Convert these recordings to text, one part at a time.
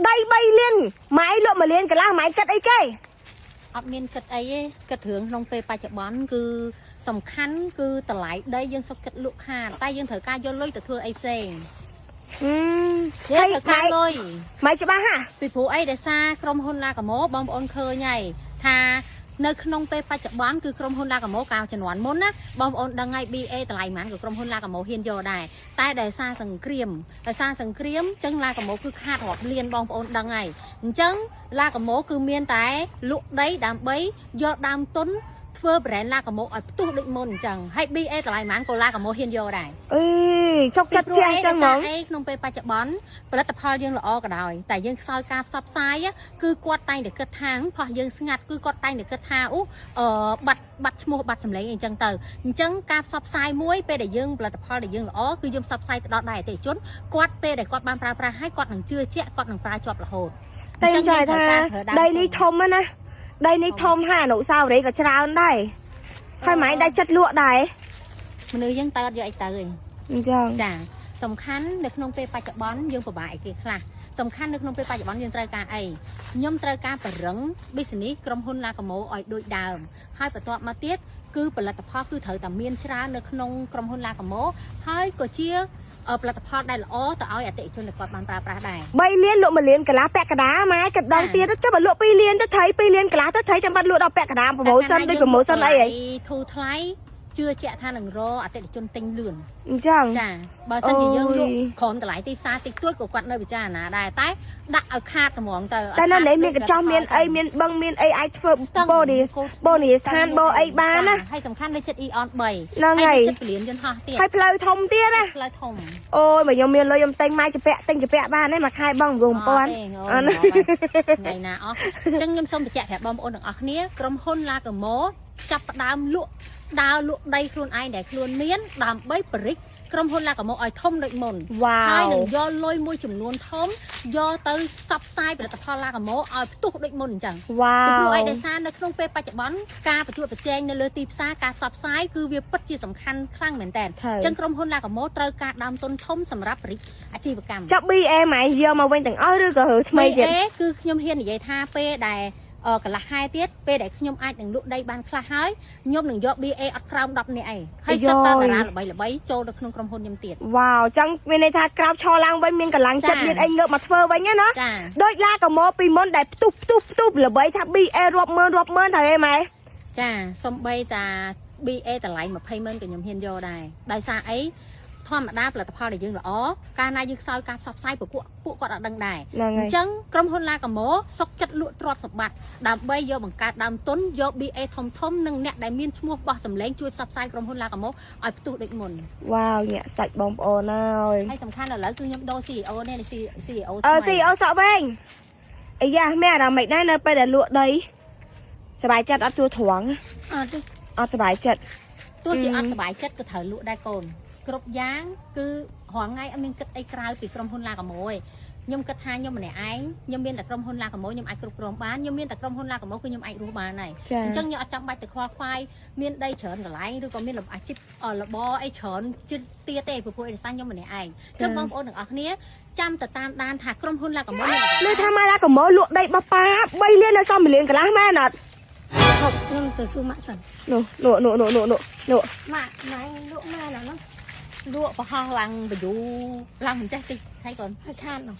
ដី3លានម៉ែលក់1លានកន្លះម៉ែគិតអីគេ អត់មានគិតអីទេគិតរឿងក្នុងពេលបច្ចុប្បន្នគឺសំខាន់គឺតម្លៃដីយើងសុខចិត្តលក់ខាតតែយើងត្រូវការយកលុយទៅធ្វើអីផ្សេង ហឹម យើងត្រូវការលុយ ម៉ែច្បាស់ហ่ะ ពីព្រោះអីដោយសារក្រុមហ៊ុនឡាកាម៉ូបងប្អូនឃើញហើយថានៅក្នុងពេលបច្ចុប្បន្នគឺក្រុមហ៊ុនឡាកាម៉ូកាលជំនាន់មុនណាបងប្អូនដឹងហើយ BA តម្លៃប៉ុន្មានក៏ក្រុមហ៊ុនឡាកាម៉ូហ៊ានយកដែរតែដោយសារសង្គ្រាមដោយសារសង្គ្រាមចឹងឡាកាម៉ូគឺខាតរាប់លានបងប្អូនដឹងហើយអញ្ចឹងឡាកាម៉ូគឺមានតែលក់ដីដើម្បីយកដើមទុនធ្វើ brand ឡាកាម៉ូឲ្យផ្ទុះដូចមុនអញ្ចឹងហើយ BA តម្លៃប៉ុន្មានក៏ឡាកាម៉ូហ៊ានយកដែរ អីសុកចិត្តជះចឹងហ្មង អីក្នុងពេលបច្ចុប្បន្នផលិតផលយើងល្អក៏ដោយតែយើងខ្សោយការផ្សព្វផ្សាយគឺគាត់តែងតែគិតថាផោះយើងស្ងាត់គឺគាត់តែងតែគិតថាអូអឺបាត់បាត់ឈ្មោះបាត់សម្លេងអីចឹងទៅអញ្ចឹងការផ្សព្វផ្សាយមួយពេលដែលយើងផលិតផលដែលយើងល្អគឺយើងផ្សព្វផ្សាយទៅដល់ដៃអតិថិជនគាត់ពេលដែលគាត់បានប្រើប្រាស់ហើយគាត់នឹងជឿជាក់គាត់នឹងប្រើជាប់រហូត តែខ្ញុំចង់ថាដីនេះធំណាស់ដីនេះធំហើយអនុស្សាវរីយ៍ក៏ច្រើនដែរហើយម៉ែដែរចិត្តលក់ដែរ មនុស្សយើងទៅអត់យកអីទៅទេ អញ្ចឹង ចាសំខាន់នៅក្នុងពេលបច្ចុប្បន្នយើងពិបាកអីគេខ្លះសំខាន់នៅក្នុងពេលបច្ចុប្បន្នយើងត្រូវការអីខ្ញុំត្រូវការបរឹង business ក្រុមហ៊ុនឡាកាម៉ូឲ្យដូចដើមហើយបន្ទាប់មកទៀតគឺផលិតផលគឺត្រូវតែមានច្រើននៅក្នុងក្រុមហ៊ុនឡាកាម៉ូហើយក៏ជាផលិតផលដែលល្អទៅឲ្យអតិថិជនដែលគាត់បានប្រើប្រាស់ដែរ 3លានលក់1លានកន្លះពាក់កណ្ដាលម៉ែគិតដល់ទៀតចុះបើលក់2លានទៅថៃ2លានកន្លះទៅថៃចាំបាត់លក់ដល់ពាក់កណ្ដាល promotion ដូច promotion អីហី ធូរថ្លៃជឿជាក់ថានឹងរអតិថិជនទិញលឿន អញ្ចឹង ចាបើសិនជាយើងលក់ អូយ ក្រោមតម្លៃទីផ្សារតិចតួចក៏គាត់នៅពិចារណាដែរតែដាក់ឲ្យខាតហ្មងទៅ តែនៅនេះមានកញ្ចោះមានអីមានបឹងមានអីអាចធ្វើបូនីបូនីស្ថានបូអីបានណា ហើយសំខាន់នៅចិត្ត Eon 3 ហ្នឹងហើយ ចិត្តពលានយន្តហោះទៀត ហើយផ្លូវធំទៀតណា ផ្លូវធំ អូយបើខ្ញុំមានលុយខ្ញុំទិញម៉ែជពាក់ទិញជពាក់បានទេមួយខែបង9000 អត់ទេអូយថ្ងៃណាអស់អញ្ចឹងខ្ញុំសូមបញ្ជាក់ប្រាប់បងប្អូនទាំងអស់គ្នាក្រុមហ៊ុនឡាកាម៉ូចាប់ផ្ដើមលក់ដើរលក់ដីខ្លួនឯងដែលខ្លួនមានដើម្បីបរិចក្រុមហ៊ុនឡាកាម៉ូឲ្យធំដូចមុន វ៉ា ហើយ វ នឹងយកលុយមួយចំនួនធំយកទៅផ្សព្វផ្សាយផលិតផលឡាកាម៉ូឲ្យផ្ទុះដូចមុនអញ្ចឹង វ៉ា ពីព្រោះ វ អីដោយសារនៅក្នុងពេលបច្ចុប្បន្នការប្រកួតប្រជែងនៅលើទីផ្សារការផ្សព្វផ្សាយគឺវាពិតជាសំខាន់ខ្លាំងមែនតើអញ្ចឹងក្រុមហ៊ុនឡាកាម៉ូត្រូវការដើមទុនធំសម្រាប់រិចអាជីវកម្ម ចាប់ BA ម៉ែយកមកវិញទាំងអស់ឬក៏រើថ្មីទៀត BA គឺខ្ញុំហ៊ាននិយាយថាពេលដែលកន្លះខែទៀតពេលដែលខ្ញុំអាចនឹងលក់ដីបានខ្លះហើយខ្ញុំនឹងយក BA អត់ក្រោម10នាក់អីហើយសិតតតារាល្បីៗចូលទៅក្នុងក្រុមហ៊ុនខ្ញុំទៀត វ៉ាវចឹងមានន័យថាក្រោបឈរឡើងវិញមានកម្លាំងចិត្តមានអីងើបមកធ្វើវិញណា ចា ដូចឡាកាម៉ូពីមុនដែលផ្ទុះផ្ទុះផ្ទុះល្បីថា BA រាប់ម៉ឺនរាប់ម៉ឺនថាអីម៉ែ ចាសំបីតា BA តម្លៃ20ម៉ឺនក៏ខ្ញុំហ៊ានយកដែរដោយសារអីធម្មតាផលិតផលដែលយើងល្អកាលណាយើងខ្សោយការផ្សព្វផ្សាយពួកពួកគាត់អត់ដឹងដែរ ហ្នឹងហើយ អញ្ចឹងក្រុមហ៊ុនឡាកាម៉ូសុកចិត្តលក់ទ្រព្យសម្បត្តិដើម្បីយកបង្កើតដើមទុនយក BA ធំធំនិងអ្នកដែលមានឈ្មោះបោះសម្លេងជួយផ្សព្វផ្សាយក្រុមហ៊ុនឡាកាម៉ូឲ្យផ្ទុះដូចមុន វ៉ាវញាក់សាច់បងប្អូនហើយ ហើយសំខាន់ឥឡូវគឺខ្ញុំដូរ CEO នេះ CEO អឺ CEO សក់វែងអាយ៉ាមានអារម្មណ៍មិនដែរនៅពេលដែលលក់ដីសប្បាយចិត្តអត់ជួត្រង់ អត់ទេ អត់សប្បាយចិត្ត ទោះជាអត់សប្បាយចិត្តក៏ត្រូវលក់ដែរកូនគ្រប់យ៉ាងគឺរាល់ថ្ងៃអត់មានគិតអីក្រៅពីក្រុមហ៊ុនឡាកាម៉ូទេខ្ញុំគិតថាខ្ញុំម្នាក់ឯងខ្ញុំមានតែក្រុមហ៊ុនឡាកាម៉ូខ្ញុំអាចគ្រប់គ្រងបានខ្ញុំមានតែក្រុមហ៊ុនឡាកាម៉ូគឺខ្ញុំអាចរស់បានហើយ ចា អញ្ចឹងខ្ញុំអត់ចាំបាច់ទៅខ្វល់ខ្វាយមានដីច្រើនកន្លែងឬក៏មានលំអាជីពរបរអីច្រើនជិតទៀតទេព្រោះឯកសារខ្ញុំម្នាក់ឯងអញ្ចឹងបងប្អូនទាំងអស់គ្នាចាំទៅតាមដានថាក្រុមហ៊ុនឡាកាម៉ូមានអ្វី ឮថាម៉ែឡាកាម៉ូលក់ដីបប៉ា3លាននៅសល់1លានកន្លះមែនអត់ ហប់ខ្ញុំទៅសួរម៉ាក់សិន នោះនោះនោះនោះនោះនោះ ម៉ាក់ម៉ែលក់ម៉ែណានោះ លក់ប្រហោះឡើងបយូឡើងមិនចេះតិចហើយកូន ហើយខាតនោះ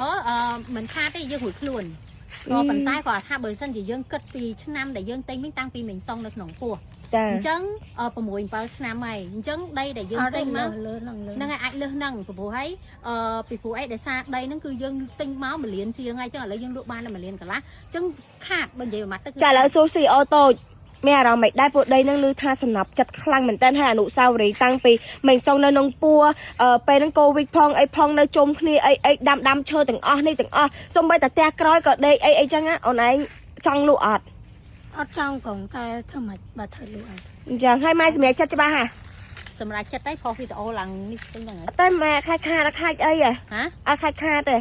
អូអឺមិនខាតទេយើងរួចខ្លួនក៏ប៉ុន្តែគាត់ថាបើសិនជាយើងគិតពីឆ្នាំដែលយើងទិញវិញតាំងពីមេងសុងនៅក្នុងពោះ ចា អញ្ចឹង6 7ឆ្នាំហើយអញ្ចឹងដីដែលយើង អត់ទេ ទិញមក លើហ្នឹងលើ ហ្នឹងហើយអាចលើសហ្នឹងពីព្រោះហើយអឺពីព្រោះអីដោយសារដីហ្នឹងគឺយើងទិញមក1លានជាងហើយអញ្ចឹងឥឡូវយើងលក់បានតែ1លានកន្លះអញ្ចឹងខាតបើនិយាយមួយម៉ាត់ទៅគឺ ចាឥឡូវសួរ CEO តូចមានអារម្មណ៍មិនដែរពួកដីហ្នឹងឮថាសំណប់ចិត្តខ្លាំងមែនតើហើយអនុស្សាវរីយ៍តាំងពីមេងសុងនៅក្នុងពួរពេលហ្នឹងកូវីដផងអីផងនៅជុំគ្នាអីអីដាំដាំឈើទាំងអស់នេះទាំងអស់សូម្បីតែផ្ទះក្រោយក៏ដេកអីអីចឹងណាអូនឯងចង់លក់អត់ អត់ចង់កងតែធ្វើម៉េចបើធ្វើលក់អី អញ្ចឹងហើយម៉ែសម្រាប់ចិត្តច្បាស់ហ่ะ សម្រាប់ចិត្តឯងផុសវីដេអូឡើងនេះពេញហ្នឹងហើយ តែម៉ែខាច់ខាតអត់ខាច់អីហ៎ ហ៎ អត់ខាច់ខាតទេ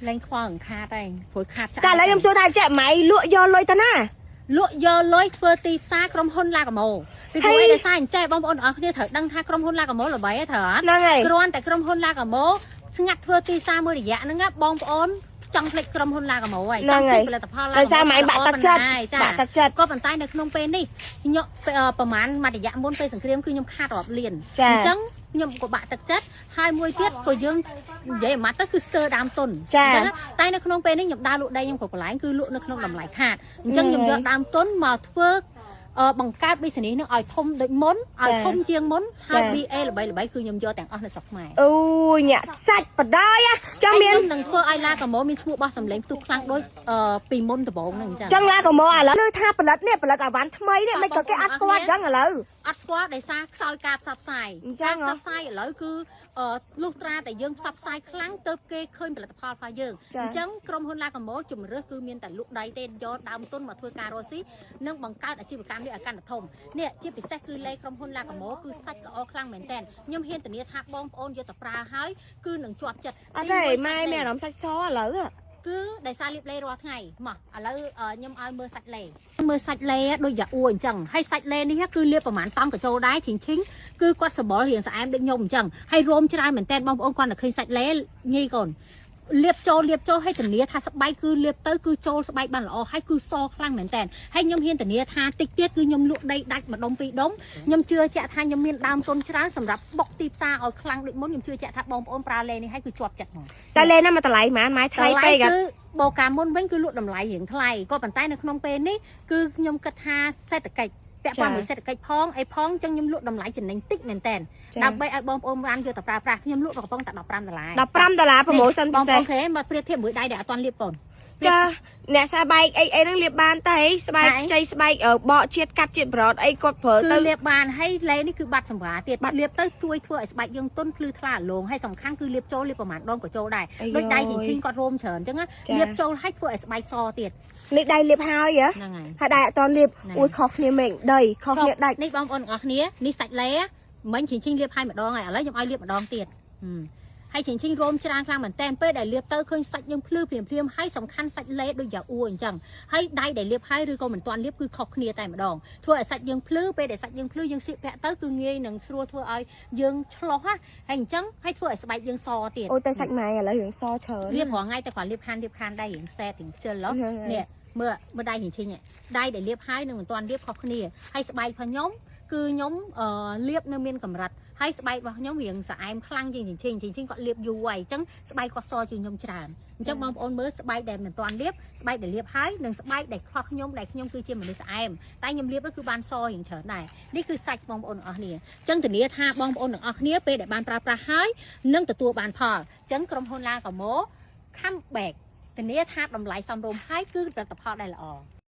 លែងខ្វល់នឹងខាតឯងព្រោះខាត តែឥឡូវខ្ញុំសួរថាចេះម៉ែលក់យកលុយទៅណា លក់យកលុយធ្វើទីផ្សារក្រុមហ៊ុនឡាកាម៉ូពីព្រោះអីដោយសារអញ្ចេះបងប្អូនទាំងអស់គ្នាត្រូវដឹងថាក្រុមហ៊ុនឡាកាម៉ូល្បីហ៎ត្រូវអត់ ហ្នឹងហើយ គ្រាន់តែក្រុមហ៊ុនឡាកាម៉ូ ស្ងាត់ធ្វើទីផ្សារមួយរយៈហ្នឹងណាបងប្អូនចង់ភ្លេចក្រុមហ៊ុនឡាកាម៉ូហើយចង់ភ្លេចផលិតផលឡា ដោយសារម៉ែបាក់ទឹកចិត្ត ចា បាក់ទឹកចិត្ត ក៏ប៉ុន្តែនៅក្នុងពេលនេះខ្ញុំប្រហែលមួយរយៈមុនពេលសង្គ្រាមគឺខ្ញុំខាតរាប់លាន ចា អញ្ចឹងខ្ញុំក៏បាក់ទឹកចិត្តហើយមួយទៀតក៏យើងនិយាយអាម៉ាត់ទៅគឺស្ទើរដើមទុន ចា អញ្ចឹងតែនៅក្នុងពេលនេះខ្ញុំដើរលក់ដីខ្ញុំក៏កន្លែងគឺលក់នៅក្នុងតម្លៃខាតអញ្ចឹងខ្ញុំយកដើមទុនមកធ្វើបង្កើត business នឹងឲ្យធំដូចមុនឲ្យធំជាងមុនហើយ BA ល្បីៗគឺខ្ញុំយកទាំងអស់នៅស្រុកខ្មែរ អូយញាក់សាច់បដ ாய் ចាំមាន ខ្ញុំនឹងធ្វើឲ្យឡាកាម៉ូមានឈ្មោះបោះសម្លេងផ្ទុះខ្លាំងដូចពីមុនដំបូងហ្នឹងអញ្ចឹង ចឹងឡាកម៉ូឥឡូវលើថាផលិតនេះផលិតអាវ៉ាន់ថ្មីនេះមិនក៏គេអត់ស្គាល់ចឹងឥឡូវ អត់ស្គាល់ដោយសារខ្សោយការផ្សព្វផ្សាយ អញ្ចឹង ការផ្សព្វផ្សាយឥឡូវគឺលុះត្រាតែយើងផ្សព្វផ្សាយខ្លាំងទៅគេឃើញផលិតផលរបស់យើង ចា៎ អញ្ចឹងក្រុមហ៊ុនឡាកាម៉ូជំរឿសគឺមានតែលក់ដីទេយកដើមទុនមកធ្វើការរកស៊ីនិងបង្កើតអាជីវកម្មនេះឲ្យកាន់តែធំនេះជាពិសេសគឺលេក្រុមហ៊ុនឡាកាម៉ូគឺសាច់ល្អខ្លាំងមែនតើខ្ញុំហ៊ានធានាថាបងប្អូនយកទៅប្រើហើយគឺនឹងជាប់ចិត្ត អត់ទេម៉ែមានអារម្មណ៍សាច់សឥឡូវ គឺដោយសារលាបលេរាល់ថ្ងៃមកឥឡូវខ្ញុំឲ្យមើលសាច់លេមើលសាច់លេដូចយ៉ាអួអញ្ចឹងហើយសាច់លេនេះគឺលាបប្រហែលតង់កញ្ចូលដែរឈិងឈិងគឺគាត់សបល់រៀងស្អែមដូចខ្ញុំអញ្ចឹងហើយរោមច្រើនមែនតើបងប្អូនគាត់តែឃើញសាច់លេញីកូនលាបចូលលាបចូលឲ្យធានាថាស្បែកគឺលាបទៅគឺចូលស្បែកបានល្អហើយគឺសខ្លាំងមែនតើហើយខ្ញុំហ៊ានធានាថាតិចទៀតគឺខ្ញុំលក់ដីដាច់ម្ដុំពីរដុំខ្ញុំជឿជាក់ថាខ្ញុំមានដើមទុនច្រើនសម្រាប់បុកទីផ្សារឲ្យខ្លាំងដូចមុនខ្ញុំជឿជាក់ថាបងប្អូនប្រើលេនេះហើយគឺជាប់ចិត្តហ្មង តែលេណាមកតម្លៃហ្មងម៉ែថ្លៃពេក គឺបូកាមុនវិញគឺលក់តម្លៃរៀងថ្លៃក៏ប៉ុន្តែនៅក្នុងពេលនេះគឺខ្ញុំគិតថាសេដ្ឋកិច្ចពាក់ព័ន្ធមួយសេដ្ឋកិច្ចផងអីផងចឹងខ្ញុំលក់តម្លៃចំណេញតិចមែនតើដើម្បីឲ្យបងប្អូនបានយកទៅប្រើប្រាស់ខ្ញុំលក់កំប៉ុងតែ15ដុល្លារ 15ដុល្លារ promotion បង ពិសេស ប្អូនឃើញមកប្រៀបធៀបមួយដៃដែលអត់ទាន់លាបកូន ចាអ្នកស្បែកអីអីហ្នឹងលាបបានតែស្បែកខ្ចីស្បែកបកជាតិកាត់ជាតិប្រត់អីគាត់ប្រើ គឺ ទៅ លាបបានហើយលេនេះគឺបាត់សម្វាទៀតបាត់លាបទៅជួយធ្វើឲ្យស្បែកយើងទន់ភ្លឺថ្លាលងហើយសំខាន់គឺលាបចូលលាបប្រហែលដងក៏ចូលដែរដូចដៃឈិងឈិងគាត់រោមច្រើនអញ្ចឹងលាបចូលហើយធ្វើឲ្យស្បែកសទៀត នេះដៃលាបហើយហ៎ ហ្នឹងហើយ ហើយដៃអត់តលាបអូយខុសគ្នាមែនដីខុសគ្នាដាច់ នេះបងប្អូនទាំងអស់គ្នានេះសាច់លេមិញឈិងឈិងលាបហើយម្ដងហើយឥឡូវខ្ញុំឲ្យលាបម្ដងទៀតហើយឈិងឈិងរោមច្រើនខ្លាំងមែនតើពេលដែលលាបទៅឃើញសាច់យើងភ្លឺភ្លាមភ្លាមហើយសំខាន់សាច់លេដូចយ៉ាអួអញ្ចឹងហើយដៃដែលលាបហើយឬក៏មិនទាន់លាបគឺខុសគ្នាតែម្ដងធ្វើឲ្យសាច់យើងភ្លឺពេលដែលសាច់យើងភ្លឺយើងស្លៀកពាក់ទៅគឺងាយនឹងស្រួលធ្វើឲ្យយើងឆ្លោះណាហើយអញ្ចឹងហើយធ្វើឲ្យស្បែកយើងសទៀត អូតែសាច់ម៉ែឥឡូវរឿងសច្រើន លាបរាល់ថ្ងៃតែគ្រាន់លាបខានលាបខានដៃរៀងសែតរៀងខ្ជិលហ៎នេះមើលមើលដៃរៀងឈិងដៃដែលលាបហើយនឹងមិនទាន់លាបខុសគ្នាហើយស្បែករបស់ខ្ញុំគឺខ្ញុំលាបនៅមានកម្រិតហើយស្បែករបស់ខ្ញុំរៀងស្អែមខ្លាំងជាងឈិងឈិងឈិងគាត់លាបយូរហើយអញ្ចឹងស្បែកគាត់សជាងខ្ញុំច្រើនអញ្ចឹងបងប្អូនមើលស្បែកដែលមិនទាន់លាបស្បែកដែលលាបហើយនិងស្បែកដែលខុសខ្ញុំដែលខ្ញុំគឺជាមនុស្សស្អែមតែខ្ញុំលាបគឺបានសរៀងច្រើនដែរនេះគឺសាច់បងប្អូនទាំងអស់គ្នាអញ្ចឹងធានាថាបងប្អូនទាំងអស់គ្នាពេលដែលបានប្រើប្រាស់ហើយនឹងទទួលបានផលអញ្ចឹងក្រុមហ៊ុនឡាកាម៉ូ comeback ធានាថាតម្លៃសមរម្យហើយគឺផលិតផលដែលល្អ